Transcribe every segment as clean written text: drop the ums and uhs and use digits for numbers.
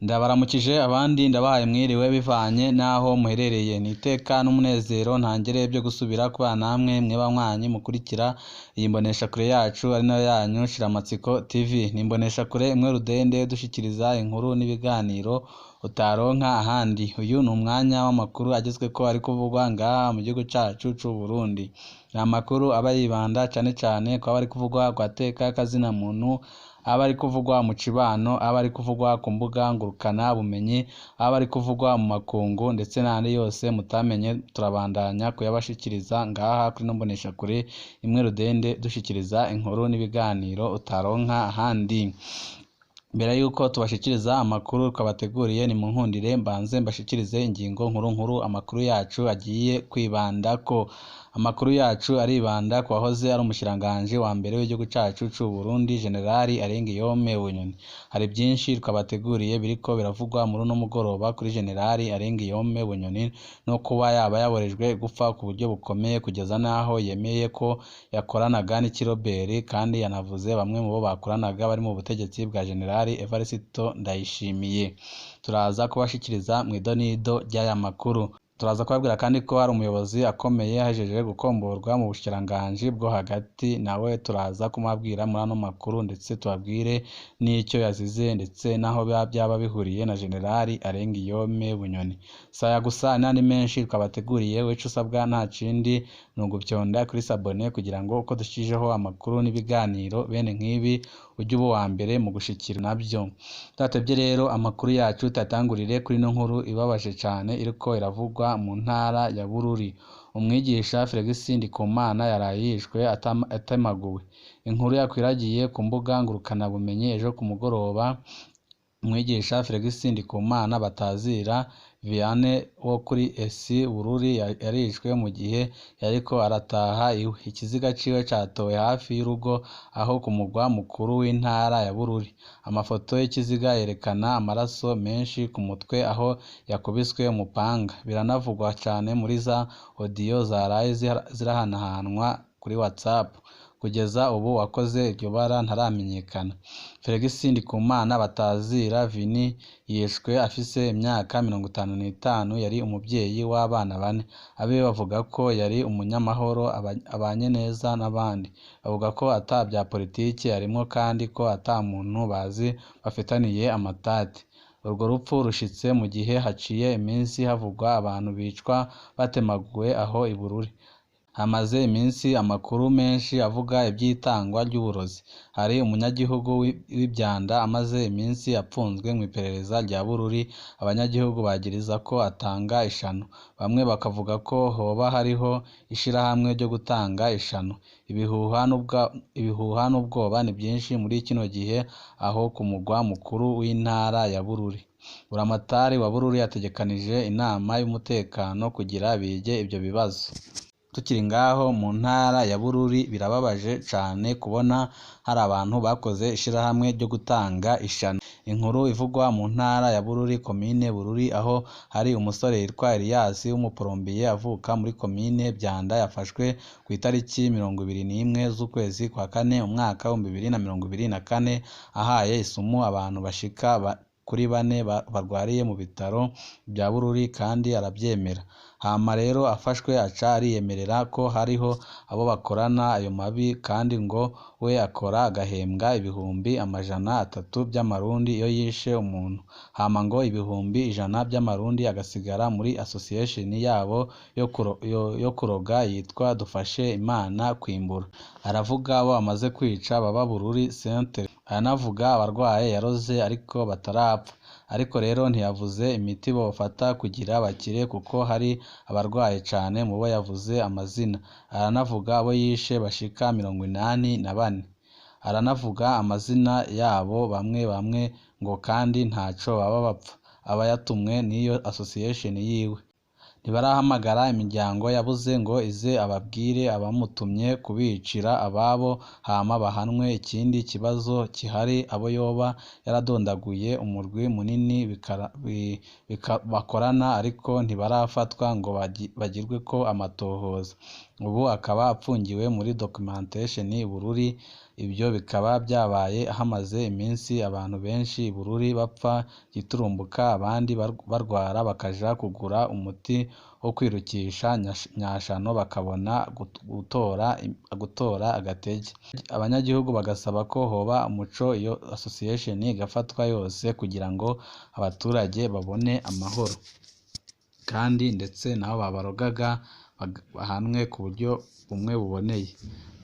Ndabaramukije abandi ndabahaye mwiriwe bivanye n'aho muherereye. Ni iteka n'umunezero ntangere byo gusubira kubana namwe mwe banywanyi mukurikira iyi mboneshakure yacu ari nayo yanyu Shiramatsiko TV. Ni imboneshakure imwe rudende dushikiriza inkuru n'ibiganiro utaronka ahandi. Uyu ni umwanya w'amakuru agezweko ari kuvugwa ngaha mu gihugu cacu c'u Burundi. Ni amakuru aba yibanda cane cane kwaba ari kuvugwa kwateka kazina muntu, aba ari kuvugwa mu cibano, aba ari kuvugwa ku mbuga ngurukana bumenyi, aba ari kuvugwa mu makungu ndetse n'ayandi yose mutamenye turabandanya kuyabashikiriza ngaha kuri ino mboneshakure imwe rudende dushikiriza inkuru n'ibiganiro utaronka ahandi. Mbere yuko tubashikiriza amakuru twabateguriye ni munkundire mbanze mbashikirize ingingo nkuru nkuru amakuru yacu agiye kwibandako. Amakuru yacu aribanda ku wahoze ari umushikiranganji wa mbere w'igihugu cacu c'u Burundi Generali Arengiyome Bunyoni. Hari byinshi twabateguriye biriko biravugwa muri uno mugoroba kuri Generali Arengiyome Bunyoni no kuba yaba yaborejwe gupfa ku buryo bukomeye kugeza n'aho yemeye ko yakoranaga n'ikiroberi kandi yanavuze bamwe mu bo bakoranaga bari mu butegetsi bwa Generali Evariste Ndayishimiye. Turaza kubashikiriza mw'idonido ry'aya makuru. Turaza kubabwira kandi ko hari umuyobozi akomeye ahejeje gukomborwa mu bushikiranganji bwo hagati, nawe turaza kumubabwira muri ano makuru ndetse tubabwire n'icyo yazize ndetse n'aho byaba bihuriye na Generali Arengiyome Bunyoni. Saya gusa n'andi menshi twabateguriye, weco usabwa nta kindi ni ugupyonda kuri sabone kugira ngo uko dushijeho amakuru n'ibiganiro bene nk'ibi ujye uba uwa mbere mu gushikira nabyo. Tudatevye rero amakuru yacu tuyatangurire kuri ino nkuru ibabaje cane iriko iravugwa mu ntara ya Bururi. Umwigisha Felix Ndikumana yaraye yishwe atemaguwe. Inkuru yakwiragiye ku mbuga ngurukanabumenyi ejo ku mugoroba. Umwigisha Felix Ndikumana batazira Vianney wo kuri ESI Bururi yarishwe mu gihe yariko arataha iwe. Ikiziga ciwe catowe hafi y'urugo aho ku mugwa mukuru w'intara ya Bururi. Amafoto y'ikiziga yerekana amaraso menshi ku mutwe aho yakubiswe umupanga. Biranavugwa cane muri za audio zaraye zirahanahanwa kuri WhatsApp. Kugeza ubu uwakoze iryo bara ntaramenyekana. Felix Ndikumana batazira Vini yishwe afise imyaka 55, yari umuvyeyi w'abana bane. Abiwe bavuga ko yari umunyamahoro abanye neza n'abandi. Bavuga ko ata vya politiki arimwo kandi ko ata muntu bazi bafitaniye amatati. Urwo rupfu rushitse mu gihe haciye iminsi havugwa abantu bicwa batemaguwe aho i Bururi. Hamaze iminsi amakuru menshi avuga ivy'itangwa ry'uburozi. Hari umunyagihugu w'ivyanda amaze iminsi apfunzwe mw'iperereza rya Bururi, abanyagihugu bagiriza ko atanga ishano. Bamwe bakavuga ko hoba hariho ishirahamwe ryo gutanga ishano. Ibihuha n'ubwoba ni vyinshi muri kino gihe aho ku mugwa mukuru w'intara ya Bururi. Buramatari wa Bururi yategekanije inama y'umutekano kugira bige ivyo bibazo. Tukiri ngaho mu ntara ya Bururi birababaje cane kubona hari abantu bakoze ishirahamwe ryo gutanga ishano. Inkuru ivugwa mu ntara ya Bururi komine Bururi aho hari umusore yitwa Elias w'umuporombiye avuka muri komine Vyanda yafashwe ku itariki 21 z'ukwezi kwa kane umwaka 2024 ahaye isumu abantu bashika kuri bane barwariye mu bitaro vya Bururi kandi aravyemera. Hama rero afashwe aca ariyemerera ko hariho abo bakorana ayo mabi kandi ngo we akora agahembwa 300,000 vy'amarundi iyo yishe umuntu. Hama ngo 100,000 vy'amarundi agasigara muri association yabo yo kuroga yitwa Dufashe Imana Kwimbura. Aravuga abo amaze kwica baba Bururi Centre. Aranavuga abarwaye yaroze ariko batarapfa. Ariko rero ntiyavuze imiti bofata kugira bakire kuko hari abarwaye cane mubo yavuze amazina. Aranavuga abo yishe bashika 84. Aranavuga amazina yabo bamwe bamwe ngo kandi ntaco baba bapfa. Aba yatumwe n'iyo association yiwe. Ntibarahamagara imiryango yabuze ngo ize ababwire abamutumye kubicira ababo hama bahanwe. Ikindi kibazo kihari abo yoba yaradondaguye umurwi munini bakorana ariko ntibarafatwa ngo bagirweko amatohoza. Ubu akaba apfungiwe muri documentation i Bururi. Ibyo bikaba byabaye hamaze iminsi abantu benshi i Bururi bapfa giturumbuka, abandi barwara bakaja kugura umuti wo kwirukisha nyashano bakabona gutora agatege. Abanyagihugu bagasaba ko hoba umuco, iyo association igafatwa yose kugira ngo abaturage babone amahoro, kandi ndetse nabo babarogaga bahanwe ku buryo bumwe buboneye.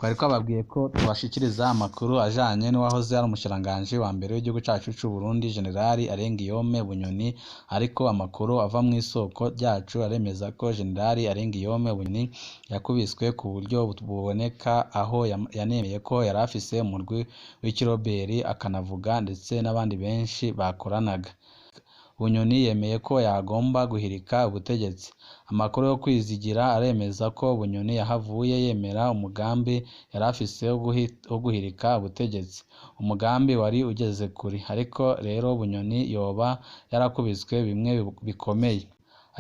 Twari twababwiye ko tubashikiriza amakuru ajanye n'uwahoze ari umushikiranganji wa mbere w'igihugu cacu c'u Burundi, Generali Alengiyome Bunyoni, ariko amakuru ava mw'isoko ryacu aremeza ko Generali Alengiyome Bunyoni yakubiswe ku buryo buboneka, aho yanemeye ko yari afise umurwi w'ikiroberi, akanavuga ndetse n'abandi benshi bakoranaga. Bunyoni yemeye ko yagomba guhirika ubutegetsi. Amakuru yo kwizigira aremeza ko Bunyoni yahavuye yemera umugambi yari afise wo guhirika ubutegetsi. Umugambi wari ugeze kure, ariko rero Bunyoni yoba yarakubiswe bimwe bikomeye.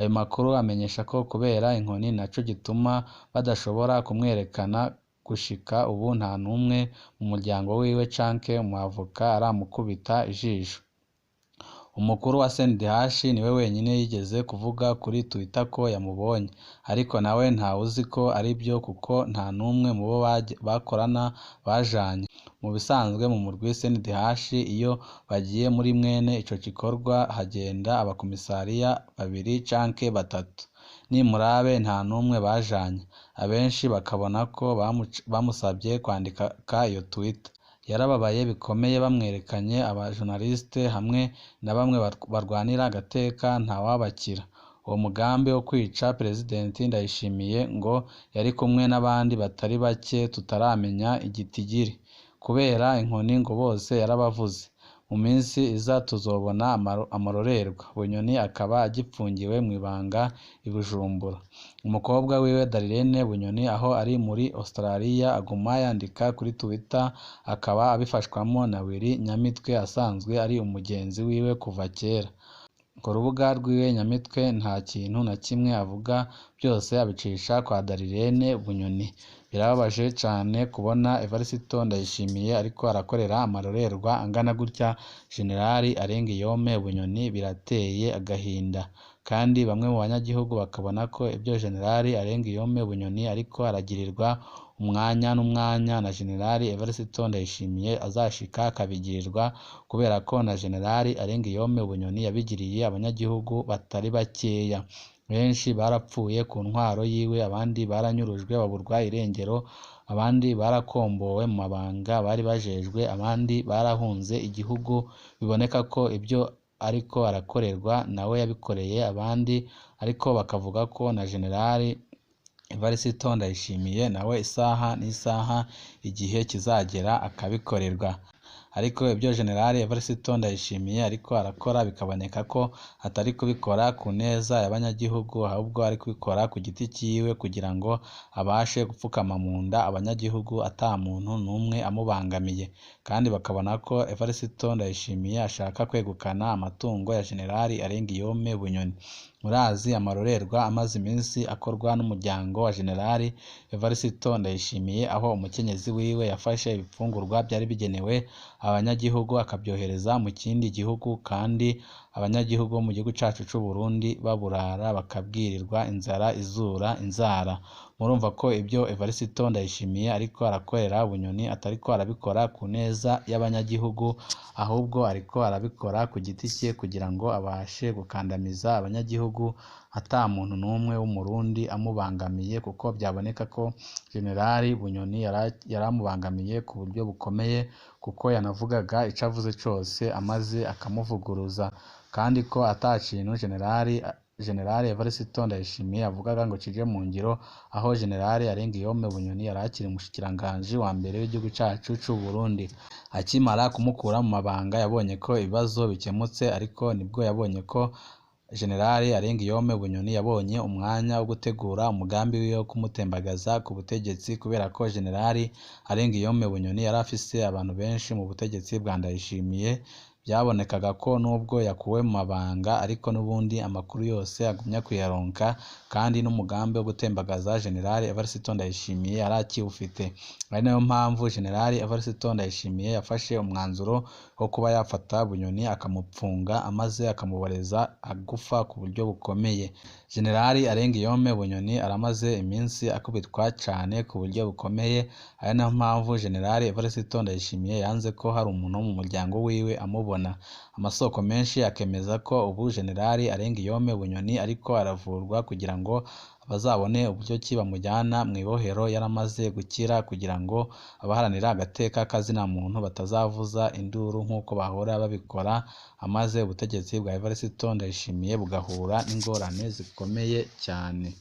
Ayo makuru amenyesha ko kubera inkoni naco gituma badashobora kumwerekana. Gushika ubu nta n'umwe mu muryango wiwe canke umwavoka aramukubita ijisho. Umukuru wa CNDH niwe wenyine yigeze kuvuga kuri Twitter ko yamubonye, ariko nawe ntawuzi ko aribyo kuko nta n'umwe mu bo bakorana bajanye. Mu bisanzwe mu murwi CNDH iyo bagiye muri mwene ico gikorwa hagenda abakomisariya babiri canke batatu. Nimurabe nta n'umwe bajanye, abenshi bakabona ko bamusabye kwandika iyo Twitter. Yarababaye bikomeye bamwerekanye abajournaliste hamwe na bamwe barwanira agateka ntawabakira. Uwo mugambi wo kwica President Ndayishimiye ngo yari kumwe n'abandi batari bake tutaramenya igitigiri. Kubera inkoni ngo bose yarabavuze. Mu minsi iza tuzobona amarorerwa. Bunyoni akaba agipfungiwe mw'ibanga i Bujumbura. Umukobwa wiwe Darlene Bunyoni aho ari muri Australia aguma yandika kuri Twitter, akaba abifashwamwo na Willy Nyamitwe asanzwe ari umugenzi wiwe kuva kera. Ku rubuga rwiwe Nyamitwe nta kintu na kimwe avuga, byose abicisha kwa Darlene Bunyoni. Birababaje cane kubona Evariste Ndayishimiye ariko arakorera amarorerwa angana gutya Generali Alengiyome Bunyoni, birateye agahinda. Kandi bamwe mu banyagihugu bakabona ko ibyo Generali Alengiyome Bunyoni ariko aragirirwa umwanya n'umwanya na Generali Evariste Ndayishimiye azashika akabigirirwa, kubera ko na Generali Alengiyome Bunyoni yabigiriye abanyagihugu batari bakeya. Benshi barapfuye ku ntwaro yiwe, abandi baranyurujwe baburwa irengero, abandi barakombowe mu mabanga bari bajejwe, abandi barahunze igihugu. Biboneka ko ibyo ariko arakorerwa nawe yabikoreye abandi, ariko bakavuga ko na Generali Evariste Ndayishimiye nawe isaha n'isaha igihe kizagera akabikorerwa. Ariko ibyo Generali Evariste Ndayishimiye ariko arakora bikaboneka ko atari kubikora ku neza y'abanyagihugu, ahubwo ari kubikora ku giti ciwe kugira ngo abashe gupfukama mu nda abanyagihugu ata muntu n'umwe amubangamiye. Kandi bakabona ko Evariste Ndayishimiye ashaka kwegukana amatungo ya Generali Alengiyome Bunyoni. Murazi amarorerwa amaze iminsi akorwa n'umuryango wa Generali Evariste Ndayishimiye, aho umukenyezi wiwe yafashe ibifungurwa byari bigenewe abanyagihugu akabyohereza mu kindi gihugu, kandi abanyagihugu bo mu gihugu cacu c'u Burundi baburara bakabwirirwa inzara izura inzara. Murumva ko ibyo Evariste Ndayishimiye ariko arakorera Bunyoni atariko arabikora ku neza y'abanyagihugu, ahubwo ariko arabikora ku giti cye kugira ngo abashe gukandamiza abanyagihugu ata muntu n'umwe w'umurundi amubangamiye, kuko byaboneka ko Generali Bunyoni yaramubangamiye ku buryo bukomeye, kuko yanavugaga ico avuze cose amaze akamuvuguruza, kandi ko ata kintu Generali Evariste Ndayishimiye avugaga ngo kije mu ngiro, aho Generali Alengiyome Bunyoni yari akiri umushikiranganji wa mbere w'igihugu cacu c'u Burundi. Akimara kumukura mu mabanga yabonye ko ibibazo bikemutse, ariko nibwo yabonye ko Generali Alengiyome Bunyoni yabonye umwanya wo gutegura umugambi wiwe wo kumutembagaza ku butegetsi, kubera ko Generali Alengiyome Bunyoni yari afise abantu benshi mu butegetsi bwa Ndayishimiye. Byabonekaga ko nubwo yakuwe mu mabanga ariko n'ubundi amakuru yose agumya kuyaronka, kandi n'umugambi wo gutembagaza General Evariste Ndayishimiye yari akiwufite. Ari nayo mpamvu General Evariste Ndayishimiye yafashe umwanzuro wo kuba yafata Bunyoni akamupfunga, amaze akamuboreza agufa ku buryo bukomeye. General Arengiyome Bunyoni aramaze iminsi akubitwa cane ku buryo bukomeye, ari nayo mpamvu General Evariste Ndayishimiye yanze ko hari umuntu wo mu muryango wiwe amubona. Amasoko menshi akemeza ko ubu General Arengiyome Bunyoni ariko aravurwa kugira ngo bazabone uburyo ki bamujyana mu ibohero yaramaze gukira, kugira ngo abaharanira agateka k'azina muntu batazavuza induru nk'uko bahora babikora, amaze ubutegetsi bwa Evariste Ndayishimiye bugahura n'ingorane zikomeye cyane.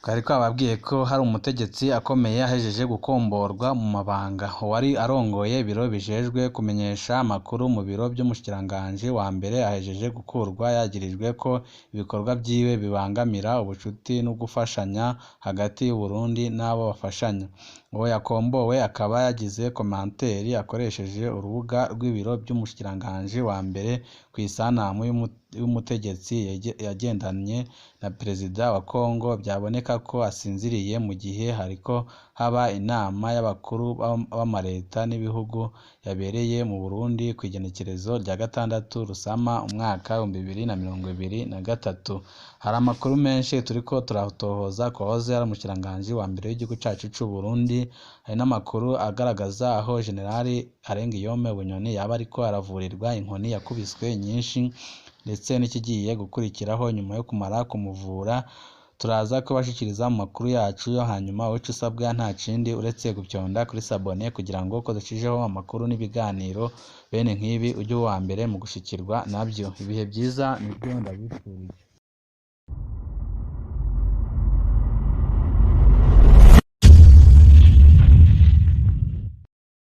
Twari twababwiye ko hari umutegetsi akomeye ahejeje gukomborwa mu mabanga. Uwari arongoye ibiro bijejwe kumenyesha amakuru mu biro vy'umushikiranganji wa mbere ahejeje gukurwa yagirijwe ko ibikorwa vyiwe bibangamira ubucuti no gufashanya hagati y'Uburundi n'abo bafashanya. Uwo yakombowe akaba yagize komanteri akoresheje urubuga rw'ibiro vy'umushikiranganji wa mbere kw'isanamu y'umutegetsi yagendanye na perezida wa Congo, vyaboneka ko asinziriye mu gihe hariko haba inama y'abakuru b'amareta n'ibihugu yabereye mu Burundi kw'igenekerezo rya 6 Rusama umwaka 2023. Hari amakuru menshi turiko turatohoza ku wahoze ari umushikiranganji wa mbere w'igihugu cacu c'Uburundi. Hari n'amakuru agaragaza aho General Arengiyome Bunyoni yaba ariko aravurirwa inkoni yakubiswe nyinshi, ndetse n'ikigiye gukurikiraho nyuma yo kumara kumuvura. Turaza kubashikiriza mu makuru yacu yo hanyuma. Ico usabwa nta kindi uretse gupyonda kuri sabone kugira ngo ko dushijeho amakuru n'ibiganiro bene nk'ibi ujye uwa mbere mu gushikirwa navyo. Ibihe vyiza nivyo ndabifurije.